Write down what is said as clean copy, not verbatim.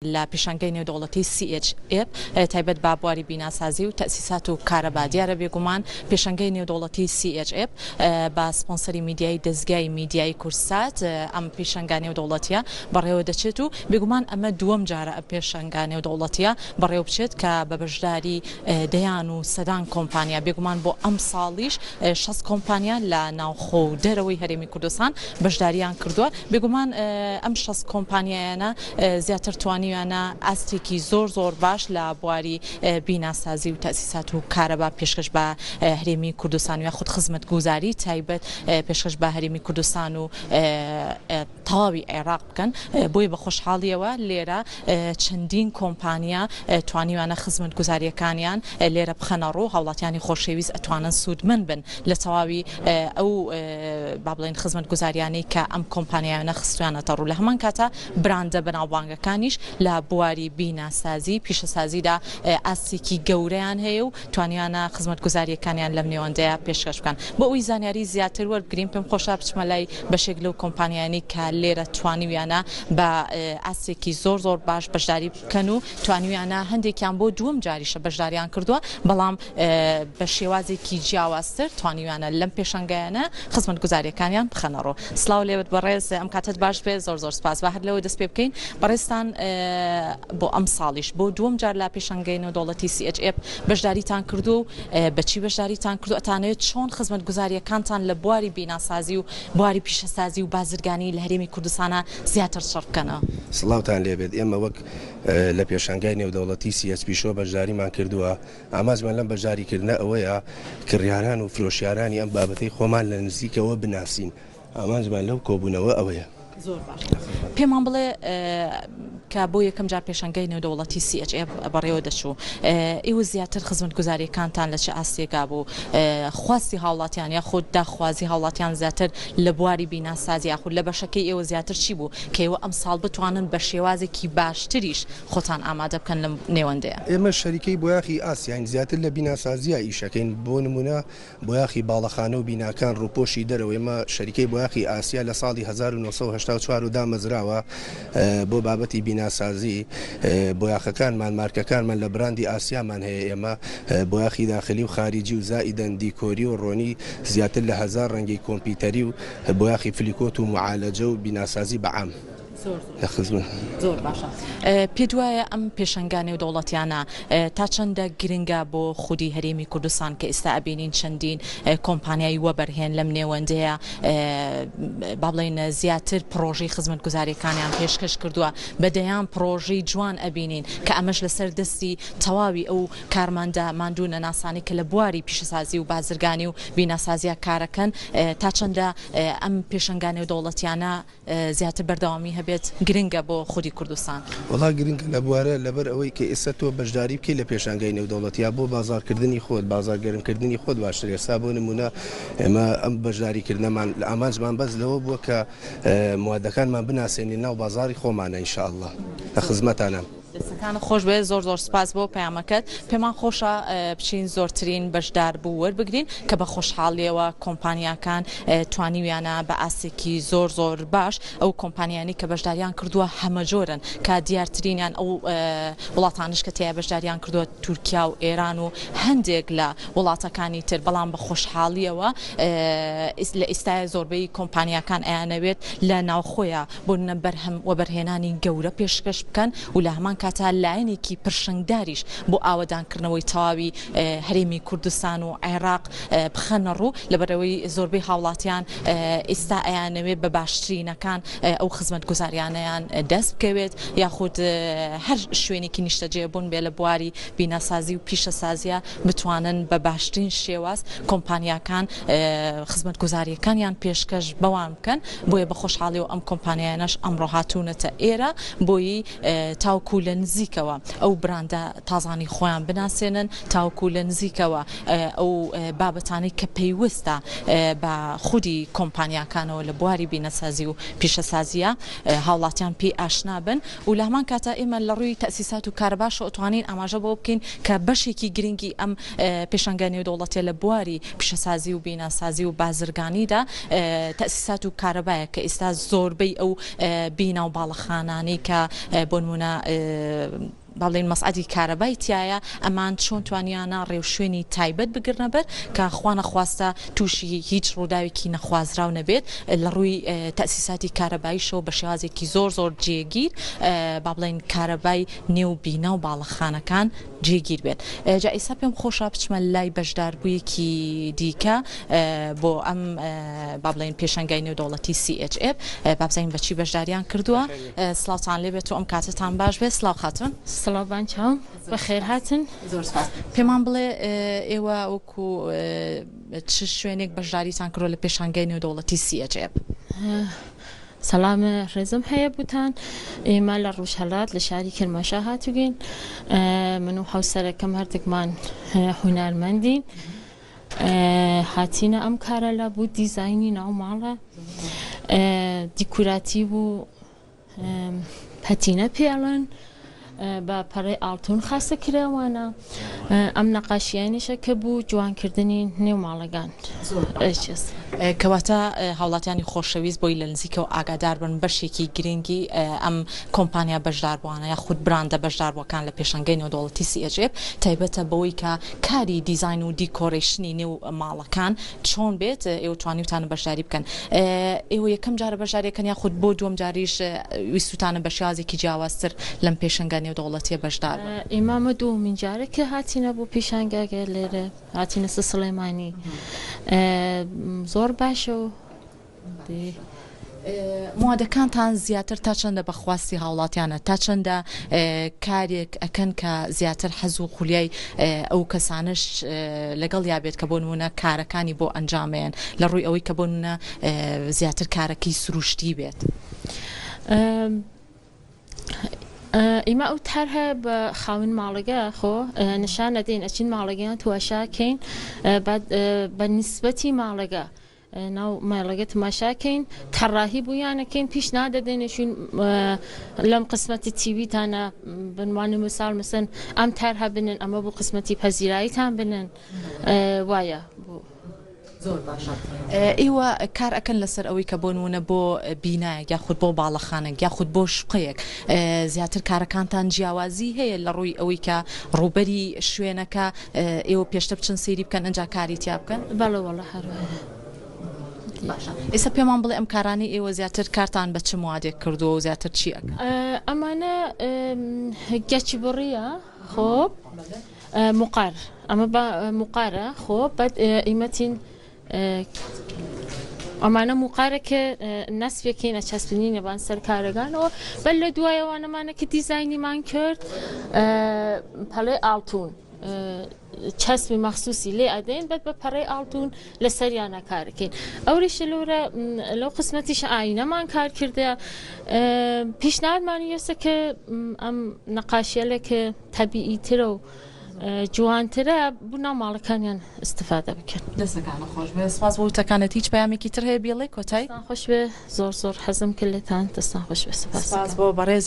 لە پیشانگەی نێودەوڵەتی CHF تایبەت بە بواری بیناسازی و تەئسیسات و کارەبا دیارە بێگومان پێشانگەی نێودەوڵەتی CHF بە سپۆنسەری میدیایی دەزگای میدیایی کوردسات ئەم پیشانگا نێودەوڵەتیە بەڕێوە دەچێت و بێگومان ئەمە دووەم جارە ئەم پێشانگا نێودەوڵەتیە بەڕێوە بچێت کە بە بەشداری دەیان و سەدان کۆمپانیا بێگومان بۆ ئەمساڵیش 60 کۆمپانیا لە ناوخۆ و دەرەوەی هەرێمی کوردستان بەشداریان کردووە بێگومان ئەم 60 کۆمپانیایانە زیاتر توانیویانە ئاستێکی زۆر زۆر باش لە بواری بیناسازی و تەئسیسات و کارەبا پێشکەش بە هەرێمی کوردستان و یاخود خزمەتگوزاری تایبەت پێشکەش بە هەرێمی کوردستان و تەواوی عێراق بکەن بۆیە بە خۆشحاڵیەوە لێرە چەندین کۆمپانیا توانیویانە خزمەتگوزاریەکانیان لێرە بخەنە ڕوو هاوڵاتیانی خۆشەویست ئەتوانن سوودمەند بن لە تەواوی ئەو با بڵێین خزمەتگوزاریانەی کە ئەم کۆمپانیایانە خستویانەتە ڕوو، لە هەمان کاتا براندە بەناوبانگەکانیش لە بواری بیناسازی، پیشەسازیدا ئاستێکی گەورەیان هەیە و توانیویانە خزمەتگوزارییەکانیان لەم نێوەندەیا پێشکەش بکەن. بۆ ئەوەی زانیاری زیاتر وەربگرین پێم خۆشە بچمە لای بەشێک لەو کۆمپانیایانەی کە لێرە توانیویانە بە ئاستێکی زۆر زۆر باش بەشداری بکەن و توانیویانە هەندێکیان بۆ دووەم جاریشە بەشداریان کردووە بەڵام بە شێوازێکی جیاوازتر توانیویانە لەم پێشانگایانە خزمەتگوزاریەکانیان بخەنەڕوو. سڵاو لێبت بەڕێز ئەم کاتەت باش بێت زۆر زۆر سپاس با هەر لەوە دەست پێ بکەین بەڕێزتان بۆ ئەم ساڵیش بۆ دووەم جار لە پێشانگەی نێودەوڵەتی CHF بەشداریتان کردووە و بەچی بەشداریتان کردو ئەتانەوێت چۆن خزمەتگوزاریەکانتان لە بواری بیناسازی و بواری پیشەسازی و بازرگانی لە هەرێمی کوردستانا زیاتر چڕ بکەنەوە؟ سڵاوتان لێبێت ئێمە وەک لە پێشانگای نێودەوڵەتی CHP شۆ بەشداریمان کردووە ئامانجمان لەم بەشداریکردنە ئەوەیە کڕیاران و فرۆشیارانی ئەم بابەتەی خۆمان لە نزیکەوە بناسین، ئامانجمان لەو کۆبوونەوە ئەوەیە. زۆر باشە پێمان بڵێ کە بۆ یەکەم جار پێشانگای نێودەوڵەتی CHF بەڕێوە دەچوو، ئێوە زیاتر خزمەتگوزارییەکانتان لە چ ئاستێکا بوو؟ خواستی هاوڵاتیان یاخود داخوازی هاوڵاتیان زیاتر لە بواری بیناسازی یاخود لە بەشەکەی ئێوە زیاتر چی بوو کە ئێوە ئەمساڵ بتوانن بە شێوازێکی باشتریش خۆتان ئامادە بکەن لەم نێوەندەیا. ئێمە شەریکەی بۆیاخی ئاسیاین، زیاتر لە بیناسازییا ئیشەکەین، بۆ نموونە بۆیاخی باڵەخانە و بیناکان، ڕووپۆشی دەرەوە، ئێمە شەریکەی بۆیاخی ئاسیا لە ساڵی 1984 و دامەزراوە بۆ بابەتی بیناسازی، بۆیاخەکانمان مارکەکانمان لە براندی ئاسیامان هەیە، ئێمە بۆیاخی داخلی و خاریجی و زائیدەن دیکۆری و ڕۆنی زیاتر لە هەزار ڕەنگی کۆمپیوتەری و بۆیاخی فلیکۆت و موعالەجە و بیناسازی بە عام. زۆر زۆر باشە پێت وایە ئەم پێشەنگا نێودەوڵەتیانە تا چەندە گرنگە بۆ خودی هەرێمی کوردستان کە ئێستا ئەبینین چەندین کۆمپانیای وەبەرهێن لەم نێوەندەیە با بڵێین زیاتر پڕۆژەی خزمەتگوزاریەکانیان پێشکەش کردووە بە دەیان پڕۆژەی جوان ئەبینین کە ئەمەش لەسەر دەستی تەواوی ئەو کارمەندە ماندوو نەناسانەی کە لە بواری پیشەسازی و بازرگانی و بیناسازیە کارەکەن تا چەندە ئەم پێشەنگا نێودەوڵەتیانە زیاتر بەردەوامی هەبێت گرنگە بۆ خودی کوردستان. وەڵا گرنگە لە بوارە لەبەر ئەوەی کە ئێستا تۆ بەشداری بکەی لە پێشانگای نێودەوڵەتیا بۆ بازاڕ کردنی خۆت بازاڕ گەرم کردنی خۆت باشترە ئێستا بۆ نمونە ئێمە ئەم بەشداری کردنەمان ئامانجمان بەس لەوە بووە کە موادەکانمان بناسێنین ناو بازاڕی خۆمانە ان شاء اللە لە خزمەتانام. دەستەکانت خۆش بێت زۆر زۆر سپاس بۆ پەیامەکەت پێمان خۆشە بچین زۆرترین بەشدار بوو وەربگرین کە بە خۆشحاڵیەوە کۆمپانیاکان توانیویانە بە ئاستێکی زۆر زۆر باش ئەو کۆمپانیانی کە بەشداریان کردووە هەمەجۆرن کە دیارترینیان ئەو وڵاتانش کە تیا بەشداریان کردووە تورکیا و ئێران و هەندێک لە وڵاتەکانی تر بەڵام بە خۆشحاڵیەوە لە ئیستای زۆربەی کۆمپانیاکان ئەیانەوێت لە ناوخۆیە بۆ نمونە بەرهەم وەبەرهێنانی گەورە پێشکەش بکەن و لە هەمان کاتا لایەنێکی پرشنگداریش بۆ ئاوەدانکردنەوەی تەواوی هەرێمی کوردستان و عێراق بخەنە ڕوو، لەبەرئەوەی زۆربەی هاوڵاتیان ئیستا ئەیانەوێت بە باشترینەکان ئەو خزمەتگوزاریانەیان دەست بکەوێت یاخود هەر شوێنێکی نیشتەجێبوون بێ لە بواری بیناسازی و پیشەسازیە بتوانن بە باشترین شێواز کۆمپانیاکان خزمەتگوزاریەکانیان پێشکەش بەوان بکەن. بۆیە بە خۆشحاڵیەوە ئەم کۆمپانیایانەش ئەمڕۆ هاتوونەتە ئێرە بۆیی تاوکو لە نزیک. نزیکەوە ئەو براندە تازانەی خۆیان بناسێنن تاوەکو لە نزیکەوە ئەو بابەتانەی کە پەیوەستە بە خودی کۆمپانیاکانەوە لە بواری بینەسازی و پیشەسازییە هاوڵاتیان پێی ئاشنا بن و لە هەمان کاتا ئێمە لە ڕووی تەئسیسات و کارەباشەوە ئەتوانین ئاماژە بەوە بکەین کە بەشێکی گرنگی ئەم پێشانگا نێودەوڵەتیە لە بواری پیشەسازی و بیناسازی و بازرگانیدا تەئسیسات و کارەبایە کە ئیستا زۆربەی ئەو بینا و باڵەخانانەی کە بۆ نموونە با بڵێین مەسعەدی کارەبای تیایە، ئەمان چۆن توانیانە ڕێوشوێنی تایبەت بگرنە بەر کە خوانەخواستە تووشی هیچ ڕووداوێکی نەخوازراو نەبێت، لە ڕووی تەئسیساتی کارەباییشەوە بە شێوازێکی زۆر زۆر جێگیر با بڵێین کارەبای نێو بینا و باڵەخانەکان جێگیر بێت. جا ئیستا پێم خۆشە بچمە لای بەشداربوویەکی دیکە بۆ ئەم با بڵێین پێشەنگای نێودەوڵەتی CHF با بزانین بە چی بەشداریان کردووە. سڵاوتان لێ بێت و ئەم کاتەتان باش بێت. سڵاو خاتوون. سڵاو بان چاوم بەخێرهاتن. زۆر سپاس. پێمان بڵێ ئێوە وەکو چ شوێنێک بەشداریتان کردووە لە پێشانگای نێودەوڵەتی CHF؟ سەڵام ڕێزم هەیە بوتان. ئێمە لە ڕوژهەلات لە شاری کرماشا هاتوگین. من و هاوسەرەکەم هەردووکمان هونەرمەندین. هاتینە ئەم کارە لە بوو دیزاینی ناو ماڵە دیکوراتیو و پەتینە پێڵن بە پەڕەی ئاڵتون خاسە کراوانە ئەم نەقاشیانیشە کە بوو جوانکردنی نێو ماڵەگان. کەواتە هاوڵاتیانی خۆشەویست بۆی لە نزیکەوە ئاگادار بن بەشێکی گرنگی ئەم کۆمپانیا بەشداربووانە یاخود براندە بەشداربووەکان لە پێشانگەی نێودەوڵەتی CHF تایبەتە بەوەی کە کاری دیزاین و decoration ی نێو ماڵەکان چۆن بێت ئێوە توانیوتانە بەشداری بکەن ئێوە یەکەم جارە بەشداری ئەکەن یاخود بۆ دووەم جاریش ویستوتانە بە شێوازێکی جیاوازتر لەم پێشەنگا نێودەوڵەتیە بەشدار بن؟ ئێمە ئەمە دووەمین جارە کە هاتینە بۆ پیشانگاگە لێرە هاتینەسە سڵێمانی زۆر باشە و موادەکانتان زیاتر تا چەندە بە خواستی هاوڵاتیانە؟ تا چەندە کارێک ئەکەن کە زیاتر حەز و خولیای ئەو کەسانەش لەگەڵیا بێت کە بۆ نمونە کارەکانی بۆ ئەنجامەیەن لە ڕووی ئەوەی کە بۆ نمونە زیاتر کارەکەی سروشتی بێت؟ ئیمە ئەو تەرحە بە خاوەن ماڵەگە خۆ نشان ئەدەین ئەچین ماڵەگەیان تواشا کەین بە نیسبەتی ماڵەگە ناو ماڵەگە تماشا کەین تەڕاهی بویانەکەین پیش نادەدەینە شوین لەم قسمەتی تیویتانە بنوانە مثال مثلەن ئەم تەرحە بنن ئەمە بۆ قسمەتی پەزیراییتان بنن وایە بۆ زۆر باشە ئێوە کار ئەکەن لەسەر ئەوەی کە بۆ نمونە بۆ بینایەک یاخود بۆ باڵەخانێک یاخود بۆ شوقەیەک زیاتر کارەکانتان جیاوازی هەیە لە ڕووی ئەوەی کە ڕووبەری شوێنەکە ئێوە پێشتر بچن سەیری بکەن ئەنجا کاری تیا بکەن؟ بەڵێ وەڵا هەر وایە. باشە ئێستا پێمان بڵێ ئەم کارانەی ئێوە زیاتر کارتان بە چ موادێک کردووە و زیاتر چی ئەکەن؟ ئەمانە گەچ بڕیە خۆ مقار ئەمە بە مقارە خۆ بەد ئیمەتین ئەمانە موقارە کە نەسفێکین ئەچەسپنینە بان سەر کارەگانەوە بەل لە دوایەوانەمانە کە دیزاینیمان کرد پەڵێ ئاڵتون چەسپی مەخسوسی لێ ئەدەین بەت بە پەڕەی ئاڵتون لە سەریانە کارەکەین ئەوریشە لەورە لەو قسمەتیش ئاینەمان کار کردە پیشنهادمان یەسە کە ئەم نەقاشیەلە کە تەبیعی ترە و جوانترە بو ناو ماڵەکانیان استفادە بکەن. دەستەکانت خۆش بێ سپاس بۆ وتەکانت هیچ پەیامێکی تر هەیە بیڵێی کۆتای؟ دەستان خۆش بێ زۆر زۆر حەزم کرد لێتان دەستان خۆش بێ سپاس سپاس بۆ بەڕێزت.